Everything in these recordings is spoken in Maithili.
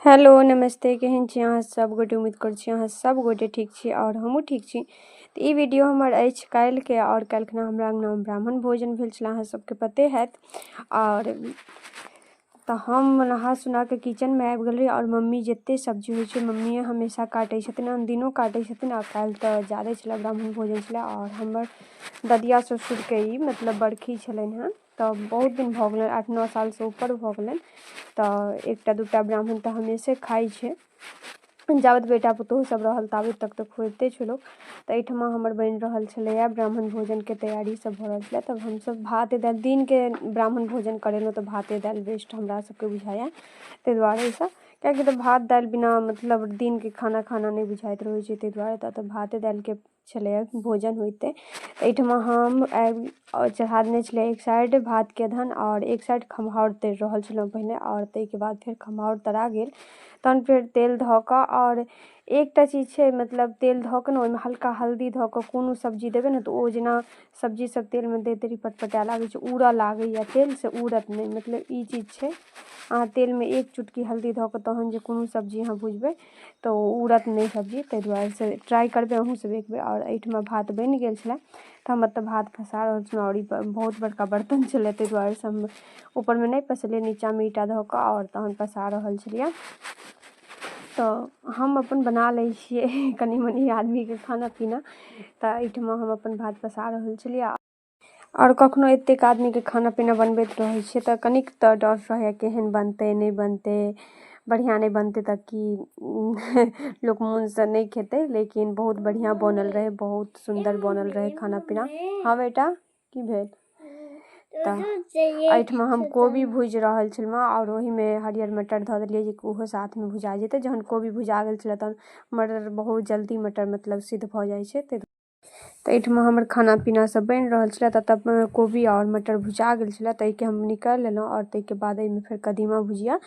हेलो नमस्ते, केहन छी अहाँ सब गोटे? उम्मीद करै छी अहाँ सब गोटे ठीक छी आओर हमहूँ ठीक छी। तऽ ई वीडियो हमर अछि काल्हिके, आओर काल्हिखना हमरा अङ्गनामे ब्राह्मण भोजन भेल छलै, अहाँ सबके पते हैत। आओर तऽ हम नहा सुना कऽ किचनमे आबि गेलियै, आओर मम्मी जते सब्जी होइ छै मम्मीए हमेशा काटै छथिन, अनदिनो काटै छथिन, आओर काल्हि तऽ ज्यादे छलै, ब्राह्मण भोजन छलै। आओर हमर ददिया ससुरके ई मतलब बरखी छलनि हेँ, तऽ बहुत दिन भऽ गेलनि, 8-9 सालसँ ऊपर भऽ गेलनि। तऽ एकटा दूटा ब्राह्मण तऽ हमेशे खाइ छै, जाबत बेटा पुतोहु सब रहल ताबत तक तऽ खुआबिते छै लोक। तऽ एहिठमा हमर बनि रहल छलैए ब्राह्मण भोजनके तैयारी सब भऽ रहल छलै। तब हमसब भात दालि दिनके ब्राह्मण भोजन करेलहुँ तऽ भाते दालि बेस्ट हमरा सबके बुझाइए, ताहि दुआरेसँ, किएकि तऽ भात दालि बिना मतलब दिनके खाना खाना नहि बुझाइत रहै छै, ताहि दुआरे तऽ भाते दालिके छलैए भोजन होइते। एहिठमा हम आबि चढ़ा देने छलियै एक साइड भातके अदहन, आओर एक साइड खम्हाउर तरि रहल छलहुँ पहिने, आओर ताहिके बाद फेर खम्हाउर तरा गेल, तहन फेर तेल धऽ कऽ। आओर एकटा चीज छै, मतलब तेल धऽ कऽ ने ओहिमे हल्का हल्दी धऽ कऽ कोनो सब्जी देबै ने तऽ ओ जेना सब्जी सब तेलमे दैत देरी पटपटाए लागै छै, उड़ऽ लागैए तेल, से उड़त नहि। मतलब ई चीज छै, अहाँ तेलमे एक चुटकी हल्दी धऽ कऽ तहन जे कोनो सब्जी अहाँ भुजबै तऽ ओ उड़त नहि सब्जी, ताहि दुआरेसँ ट्राइ करबै अहूँ सब एक बेर। आओर एहिठमा भात बनि गेल छलै, तऽ हम एतऽ भात खसा रहल छलहुँ, आओर ई बहुत बड़का बर्तन छलै, ताहि दुआरेसँ हम ऊपरमे नहि पसेलियै, नीचाँमे ईंटा धऽ कऽ आओर तहन पसा रहल छलियै। तऽ हम अपन बना लै छियै कनि मनि आदमीके खाना पीना, तऽ एहिठमा हम अपन भात पसा रहल छलियै। आओर कखनो एतेक आदमीके खाना पीना बनबैत रहै छियै तऽ कनिक तऽ डर रहैए, केहन बनतै नहि बनतै, बढ़िआँ नहि बनतै तऽ की लोक मोनसँ नहि खेतै। लेकिन बहुत बढ़िआँ बनल रहै, बहुत सुन्दर बनल रहै खाना पीना। हँ बेटा, की भेल? तऽ एहिठमा हम कोबी भुजि रहल छलहुँ, आओर ओहिमे हरियर मटर धऽ देलियै जे ओहो साथमे भुजा जेतै। जहन कोबी भुजा गेल छलै तहन मटर बहुत जल्दी मटर मतलब सिद्ध भऽ जाइ छै। तऽ एहिठमा हमर खाना पीना सब बनि रहल छलै, तब कोबी आओर मटर भुजा गेल छलै, तऽ एहिके हम निकालि लेलहुँ। आओर ताहिके बाद एहिमे फेर कदीमा भुजिया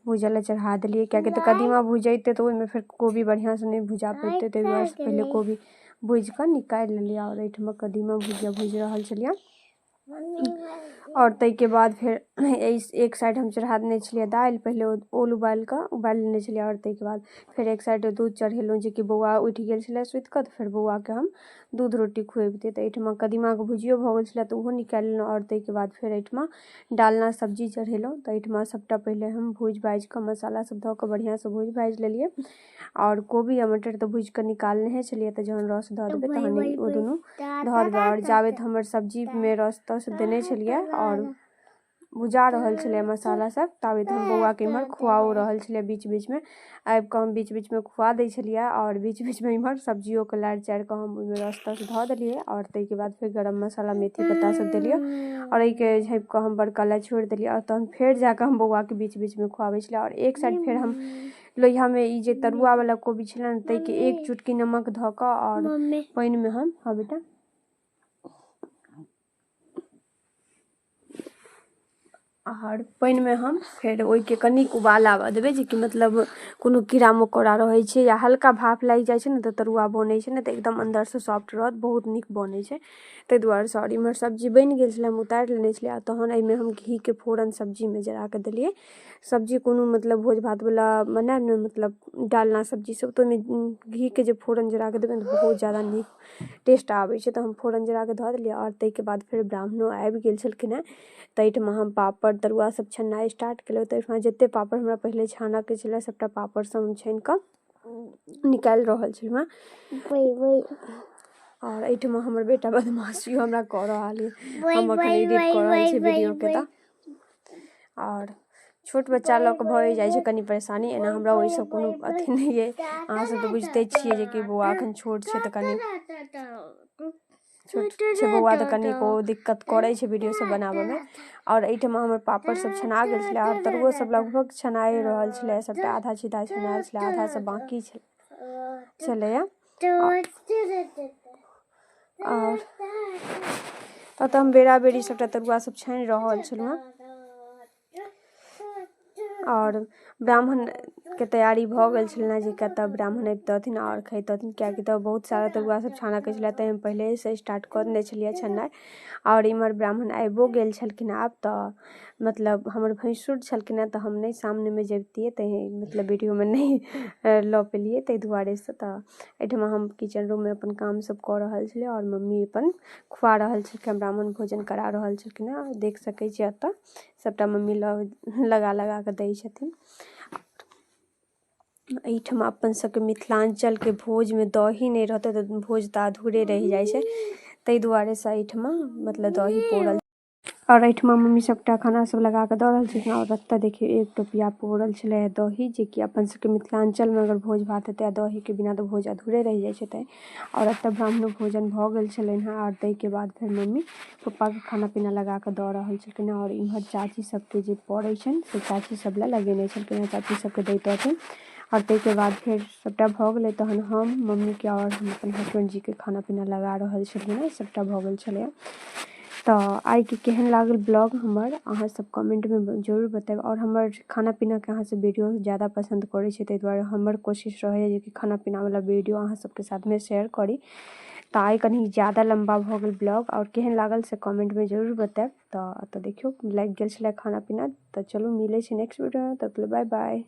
भुजऽ लए चढ़ा देलियै, किएकि तऽ कदीमा भुजेतै तऽ ओहिमे फेर कोबी बढ़िआँसँ नहि भुजा पेतै, ताहि दुआरे पहिले कोबी भुजिकऽ निकालि लेलियै। आओर एहिठमा कदीमा भुजिया भुजि रहल छलियै। आओर ताहिके बाद फेर एहि एक साइड हम चढ़ा देने छलियै दालि, पहिले ओल उबालि कऽ उबालि लेने छलियै। आओर ताहिके बाद फेर एक साइड दूध चढ़ेलहुँ, जेकि बौआ उठि गेल छलै सुतिकऽ, तऽ फेर बौआके हम दूध रोटी खुअबितै। तऽ एहिठमा कदीमाके भुजियो भऽ गेल छलै, तऽ ओहो निकालि लेलहुँ। आओर ताहिके बाद फेर एहिठमा डालना सब्जी चढ़ेलहुँ। तऽ एहिठमा सभटा पहिले हम भुजि भाजिकऽ मसाला सब धऽ कऽ बढ़िआँसँ भुजि भाजि लेलियै। आओर कोबी आ मटर तऽ भुजिकऽ निकालनेहे छलियै, तऽ जहन रस धऽ देबै तहन ओ दुनू धऽ देबै। आओर जाबे हमर सब्जीमे रस तस देने छलियै आओर भुजा रहल छलै मसाला सब, ताबे हम बौआके इम्हर खुआओ रहल छलियै। बीच बीचमे आबि कऽ हम बीच बीचमे खुआ दै छलियै, आओर बीच बीचमे इम्हर सब्जियोके लारि चारि कऽ हम ओहिमे रस तस धऽ देलियै। आओर ताहिके बाद फेर गरम मसाला मेथी पत्ता सब देलियै, आओर एहिके झाँपि कऽ हम बड़का लए छोड़ि देलियै। आओर तहन फेर जाकऽ हम बौआके बीच बीचमे खुआबै छलियै। आओर एक साइड फेर हम लोहियामे ई जे तरुआवला कोबी छलै ने, ताहिके एक चुटकी नमक धऽ कऽ आओर पानिमे हम, हँ बेटा, आओर पानिमे हम फेर ओहिके कनिक उबाल आबऽ देबै, जेकि मतलब कोनो कीड़ा मकोड़ा रहै छै या हल्का भाफ लागि जाइ छै ने तऽ तरुआ बनै छै ने तऽ एकदम अन्दरसँ सॉफ्ट रहत, बहुत नीक बनै छै, ताहि दुआरेसँ। आओर इम्हर सब्जी बनि गेल छलै, हम उतारि लेने छलियै। आओर तहन एहिमे हम घीके फोरन सब्जीमे जराकऽ देलियै। सब्जी कोनो मतलब भोज भातवला बनायब ने, मतलब डालना सब्जी सब, तऽ ओहिमे घीके जे फोरन जराकऽ देबै ने तऽ बहुत ज्यादा नीक टेस्ट आबै छै। तऽ हम फोरन जराकऽ धऽ देलियै। आओर ताहिके बाद फेर ब्राह्मणो आबि गेल छलखिन हेँ, ताहिठमा हम पापड़ तरुआ सब छननाइ स्टार्ट केलहुँ। ताहिठमा जते पापड़ हमरा पहिले छानऽके छलै, सबटा पापड़ सब हम छानिकऽ निकालि रहल छलहुँ हेँ। आओर एहिठमा हमर बेटा बदमाशियो हमरा कऽ रहल यऽ, हम एखन एडिट कऽ रहल छी वीडियोके। तऽ आओर छोट बच्चा लऽ कऽ भए जाइ छै कनि परेशानी, एना हमरा ओहिसँ कोनो अथी नहि अइ। अहाँ सब तऽ बुझिते छियै जेकि बौआ एखन छोट छै, तऽ कनि छोट छै बौआ तऽ कनिक ओ दिक्कत करै छै वीडियो सब बनाबऽमे। आओर एहिठमा हमर पापड़ सब छना गेल छलै, आओर तरुओ सब लगभग छनाए रहल छलै, सबटा आधा छिधा छनायल छलै, आधा सब बाँकी छलैया। आओर ततऽ हम बेरा बेरी सबटा तरुआ सब छानि रहल छलहुँ हँ। आओर ब्राह्मण के तैयारी भऽ गेल छलनि जे कतऽ ब्राह्मण अबितथिन आओर खैतथिन, किएकि तऽ बहुत सारा तरुआ सब छानऽके छलै, तऽ हम पहिलेसँ स्टार्ट कऽ देने छलियै छननाइ। आओर इम्हर ब्राह्मण आबिओ गेल छलखिन। आब तऽ मतलब हमर भैंसुर छलखिन हँ, तऽ हम नहि सामनेमे जबितियै, तऽ मतलब वीडियोमे नहि लऽ पेलियै ताहि दुआरेसँ। तऽ एहिठमा हम किचन रूममे अपन काम सब कऽ रहल छलियै आओर मम्मी अपन खुआ रहल छलखिन, ब्राह्मण भोजन करा रहल छलखिन हँ। देख सकै छियै एतऽ सबटा मम्मी लगा लगा कऽ दै छथिन। एहिठमा अपन सबके मिथिलाञ्चलके भोजमे दही नहि रहतै तऽ भोज तऽ अधूरे रहि जाइ छै, ताहि दुआरेसँ एहिठमा मतलब दही पौरल। आओर एहिठमा मम्मी सबटा खाना सब लगा कऽ दऽ रहल छलखिन। आओर एतऽ देखियौ एक टोपिया पौरल छलै दही, जेकि अपन सबके मिथिलाञ्चलमे अगर भोज भात हेतै आ दहीके बिना तऽ भोज अधूरे रहि जाइ छै। तैँ आओर एतऽ ब्राह्मणो भोजन भऽ गेल छलनि हँ। आओर ताहिके बाद फेर मम्मी पप्पाके खाना पीना लगा कऽ दऽ रहल छलखिन हँ। आओर इम्हर चाची सबके जे पड़ै छनि से चाची सब लए लगेने छलखिन हँ, चाची सबके दैतथिन। आओर ताहिके बाद फेर सबटा भऽ गेलै, तहन हम मम्मीके आओर हम अपन हसबैंड जीके खाना पीना लगा रहल छलियै हँ। सबटा भऽ गेल छलैए। तऽ आइके केहन लागल ब्लॉग हमर, अहाँ सब कमेंटमे जरूर बतायब। आओर हमर खाना पीनाके अहाँ सब वीडियो ज्यादा पसन्द करै छै, ताहि दुआरे हमर कोशिश रहैए जेकि खाना पीनावला वीडियो अहाँ सबके साथमे शेयर करी। तऽ आइ कनि ज्यादा लम्बा भऽ गेल ब्लॉग, आओर केहन लागल से कमेंटमे जरूर बतायब। तऽ एतऽ देखियौ लागि गेल छलै खाना पीना। तऽ चलू मिलै छै नेक्स्ट वीडियोमे, तब बाय बाय।